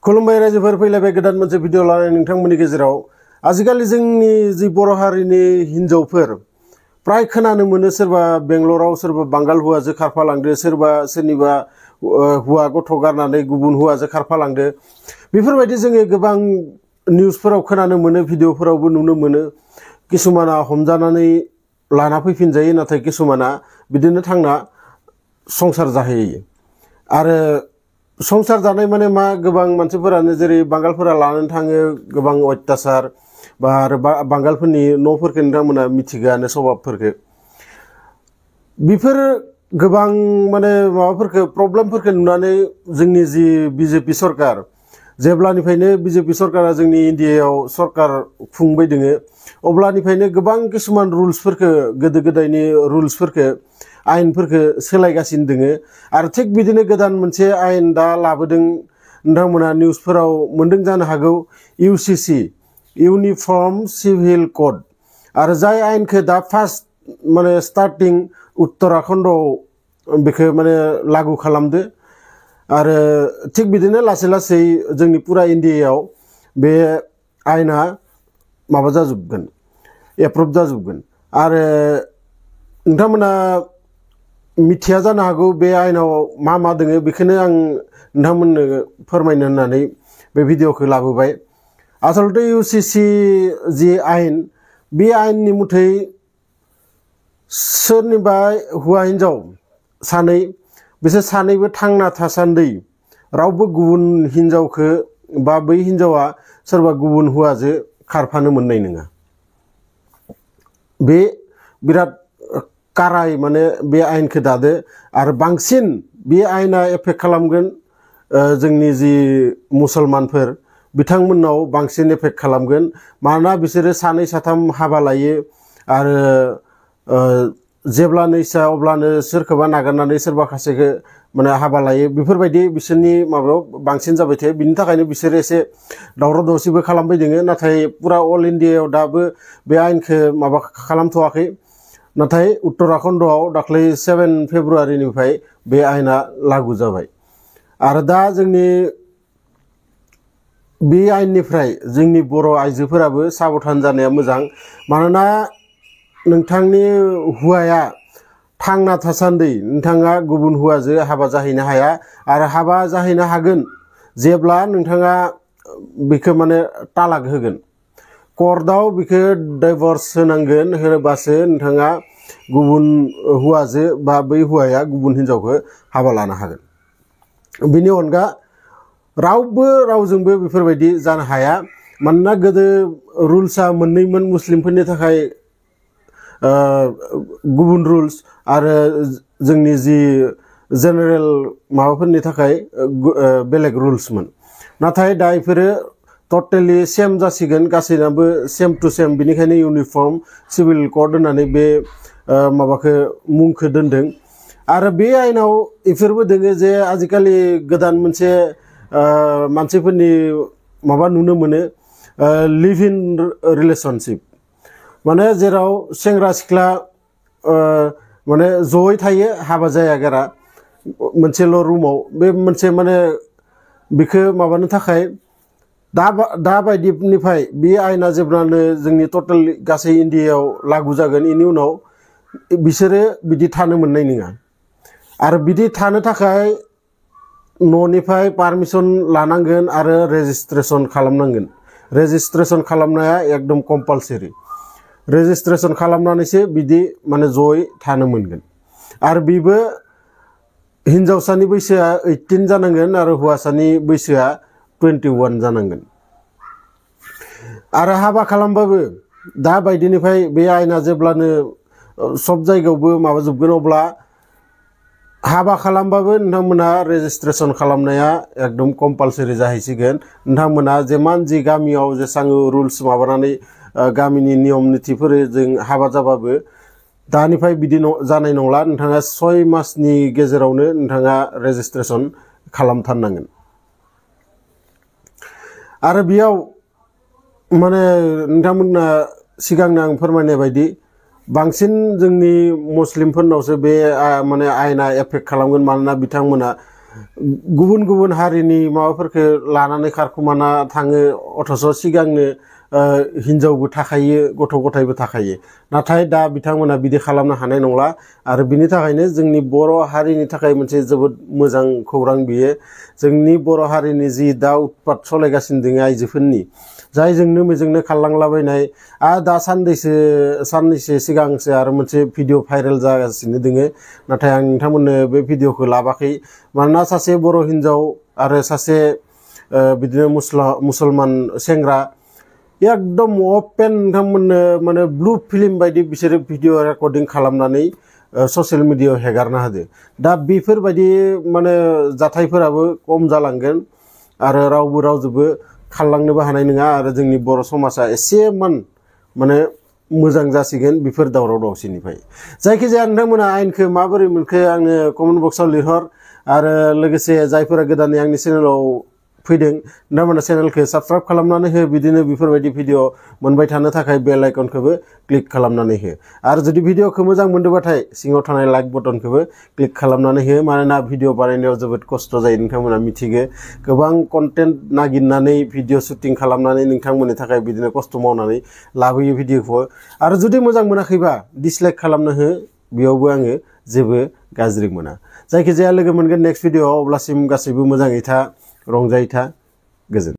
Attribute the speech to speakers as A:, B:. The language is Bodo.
A: खुलुमबाय रायजोफोर फैलायबाय गोदान मोनसे भिडिअ लानानै नोंथांमोननि गेजेराव आजिखालि जोंनि जि बर' हारिनि हिनजावफोर प्राय खोनानो मोनो सोरबा बेंगलराव सोरबा बांगाल हौवाजों खारफालांदो सोरबा सोरनिबा हौवा गथ' गारनानै गुबुन हौवाजों खारफालांदो बेफोरबायदि जोङो गोबां निउसफोराव खोनानो मोनो भिडिअफोरावबो नुनो मोनो किसुमाना हमजानानै लाना फैफिनजायो नाथाय किसुमाना बिदिनो थांना संसार जाहैयो आरो संसार जानाय माने मा गोबां मानसिफोरानो जेरै बांगालफोरा लानानै थाङो गोबां अत्याचार बा आरो बांगालफोरनि न'फोरखौ नोंथांमोना मिथिगानो सभाबफोरखौ बेफोर गोबां माने माबाफोरखौ प्रब्लेमफोरखौ नुनानै जोंनि जि बिजेपि सरकार जेब्लानिफ्रायनो बिजेपि सरकारा जोंनि इन्डियायाव सरकार खुंबाय दोङो अब्लानिफ्रायनो गोबां किसुमान रुल्सफोरखौ गोदो गोदायनि रुल्सफोरखौ आयेनफोरखौ सोलायगासिनो दोङो आरो थिग बिदिनो गोदान मोनसे आयेन दा लाबोदों नोंथांमोना निउसफोराव मोनदों जानो हागौ इउसिसि इउनिफर्म सिभिल कोड आरो जाय आयेनखौ दा फार्स्ट माने स्टार्टिं उत्तराखन्डआव बेखौ माने लागु खालामदो आरो थिग बिदिनो लासै लासै जोंनि पुरा इन्डियायाव बे आयेना माबा जाजोबगोन एप्रुभ जाजोबगोन आरो नोंथांमोना मिथिया जानो हागौ बे आयेनाव मा मा दोङो बेखौनो आं नोंथांमोननो फोरमायनो होननानै बे भिडिअखौ लाबोबाय आसलते इउसिसि जि आयेन बे आयेननि मथै सोरनिबा हौवा हिनजाव सानै बिसोर सानैबो थांना थासान्दि रावबो गुबुन हिनजावखौ बा बै हिनजावा सोरबा गुबुन हौवाजों खारफानो मोननाय नङा बे बिराद काराय माने बे आयेनखौ दादो आरो बांसिन बे आयेना एफेक्ट खालामगोन जोंनि जि मुसलमानफोर बिथांमोननाव बांसिन एफेक्ट खालामगोन मानोना बिसोरो सानै साथाम हाबा लायो आरो जेब्लानो इसा अब्लानो सोरखौबा नागारनानै सोरबा सासेखौ माने हाबा लायो बेफोरबायदि बिसोरनि माबायाव बांसिन जाबाय थायो बिनि थाखायनो बिसोरो एसे दावराव दावसिबो खालामबाय दोङो नाथाय पुरा अल इन्डियायाव दाबो बे आयेनखौ माबा खालामथ'वाखै नाथाय उत्तराखन्डआव दाख्लै 7 फेब्रुवारिनिफ्राय बे आयेना लागु जाबाय आरो दा जोंनि बे आयेननिफ्राय जोंनि बर' आइजोफोराबो साबधान जानाया मोजां मानोना नोंथांनि हौवाया थांना थासान्दि नोंथाङा गुबुन हौवाजों हाबा जाहैनो हाया आरो हाबा जाहैनो हागोन जेब्ला नोंथाङा बेखौ माने तालाक होगोन कर्टआव बेखौ डाइभर्स होनांगोन होनोबासो नोंथाङा गुबुन हौवाजों बा बै हौवाया गुबुन हिनजावखौ हाबा लानो हागोन बेनि अनगा रावबो रावजोंबो बेफोरबायदि जानो हाया मानोना गोदो रुल्सआ मोननैमोन मुस्लिमफोरनि थाखाय गुबुन रुल्स आरो जोंनि जि जेनेरेल माबाफोरनि थाखाय बेलेग रुल्समोन नाथाय दा बेफोरो टटेलि सेम जासिगोन गासैनाबो सेम टु सेम बेनिखायनो इउनिफर्म सिभिल कोड होननानै बे माबाखौ मुंखौ दोनदों आरो बे आयेनाव बेफोरबो दोङो जे आजिखालि गोदान मोनसे मानसिफोरनि माबा नुनो मोनो लिभ इन रिलेशनशिप माने जेराव सेंग्रा सिख्ला माने जयै थायो हाबा जाया गारा मोनसेल' रुमाव बे मोनसे माने बेखौ माबानो थाखाय दा बायदिनिफ्राय बे आयेना जेब्लानो जोंनि टटेल गासै इन्डियायाव लागु जागोन बेनि उनाव बिसोरो बिदि थानो मोननाय नङा आरो बिदि थानो थाखाय न'निफ्राय पारमिसन लानांगोन आरो रेजिस्ट्रेसन खालामनांगोन रेजिस्ट्रेसन खालामनाया एकदम कम्पालसरि रेजिस्ट्रेसन खालामनानैसो बिदि माने जयै थानो मोनगोन आरो बेबो हिनजावसानि बैसोआ 18 जानांगोन आरो हौवासानि बैसोआ 21 जानांगोन आरो हाबा खालामबाबो दा बायदिनिफ्राय बे आयेना जेब्लानो सब जायगायावबो माबाजोबगोन अब्ला हाबा खालामबाबो नोंथांमोना रेजिस्ट्रेसन खालामनाया एकदम कम्पालसरि जाहैसिगोन नोंथांमोना जेमान जि गामियाव जेसां रुल्स माबानानै गामिनि नियम नितिफोरजों हाबा जाबाबो दानिफ्राय बिदि जानाय नंला नोंथाङा 6 मासनि गेजेरावनो नोंथाङा रेजिस्ट्रेसन खालामथारनांगोन आरो बेयाव माने नोंथांमोना सिगांनो आं फोरमायनाय बायदि बांसिन जोंनि मुस्लिमफोरनावसो बे माने आयेना एफेक्ट खालामगोन मानोना बिथांमोना गुबुन गुबुन हारिनि माबाफोरखौ लानानै खारखुमाना थाङो अथ'स' सिगांनो हिनजावबो थाखायो गथ' गथायबो थाखायो नाथाय दा बिथांमोना बिदि खालामनो हानाय नंला आरो बिनि थाखायनो जोंनि बर' हारिनि थाखाय मोनसे जोबोद मोजां खौरां बियो जोंनि बर' हारिनि जि दा उत्पात सलायगासिनो दङ आइजोफोरनि जायजोंनो मेजोंनो खारलांलाबायनाय दा साननैसो सिगांसो आरो मोनसे भिडिअ भाइरेल जागासिनो दोङो नाथाय आं नोंथांमोननो बे भिडिअखौ लाबाखै मानोना सासे बर' हिनजाव आरो सासे बिदिनो मुसलमान सेंग्रा एकदम अपेन नोंथांमोननो माने ब्लु फिल्म बायदि बिसोरो भिडिअ रेकर्डिं खालामनानै ससियेल मिडियायाव हेगारना होदो दा बेफोरबायदि माने जाथायफोराबो खम जालांगोन आरो रावबो रावजोंबो खारलांनोबो हानाय नङा आरो जोंनि बर' समाजा एसेमान माने मोजां जासिगोन बेफोर दावराव दावसिनिफ्राय जायखिजाया नोंथांमोना आयेनखौ माबोरै मोनखो आंनो कमेन्ट बक्सआव लिरहर आरो लोगोसे जायफोरा गोदानै आंनि चेनेलाव फैदों नोंथांमोना चेनेलखौ साबस्क्राइब खालामनानै हो बिदिनो बेफोरबायदि भिडिअ मोनबाय थानो थाखाय बेल आइकनखौबो क्लिक खालामनानै हो आरो जुदि भिडिअखौ मोजां मोनदोंबाथाय सिङाव थानाय लाइक बटनखौबो क्लिक खालामनानै हो मानोना भिडिअ बानायनायाव जोबोद खस्थ' जायो नोंथांमोना मिथिगो गोबां कन्टेन्ट नागिरनानै भिडिअ शुटिं खालामनानै नोंथांमोननि थाखाय बिदिनो खस्थ' मावनानै लाबोयो भिडिअखौ आरो जुदि मोजां मोनाखैबा डिसलाइक खालामनो हो बेयावबो आङो जेबो गाज्रि मोना जायखिजाया लोगो मोनगोन नेक्स्ट भिडिअआव अब्लासिम गासैबो मोजाङै था रंजायै था गोजोन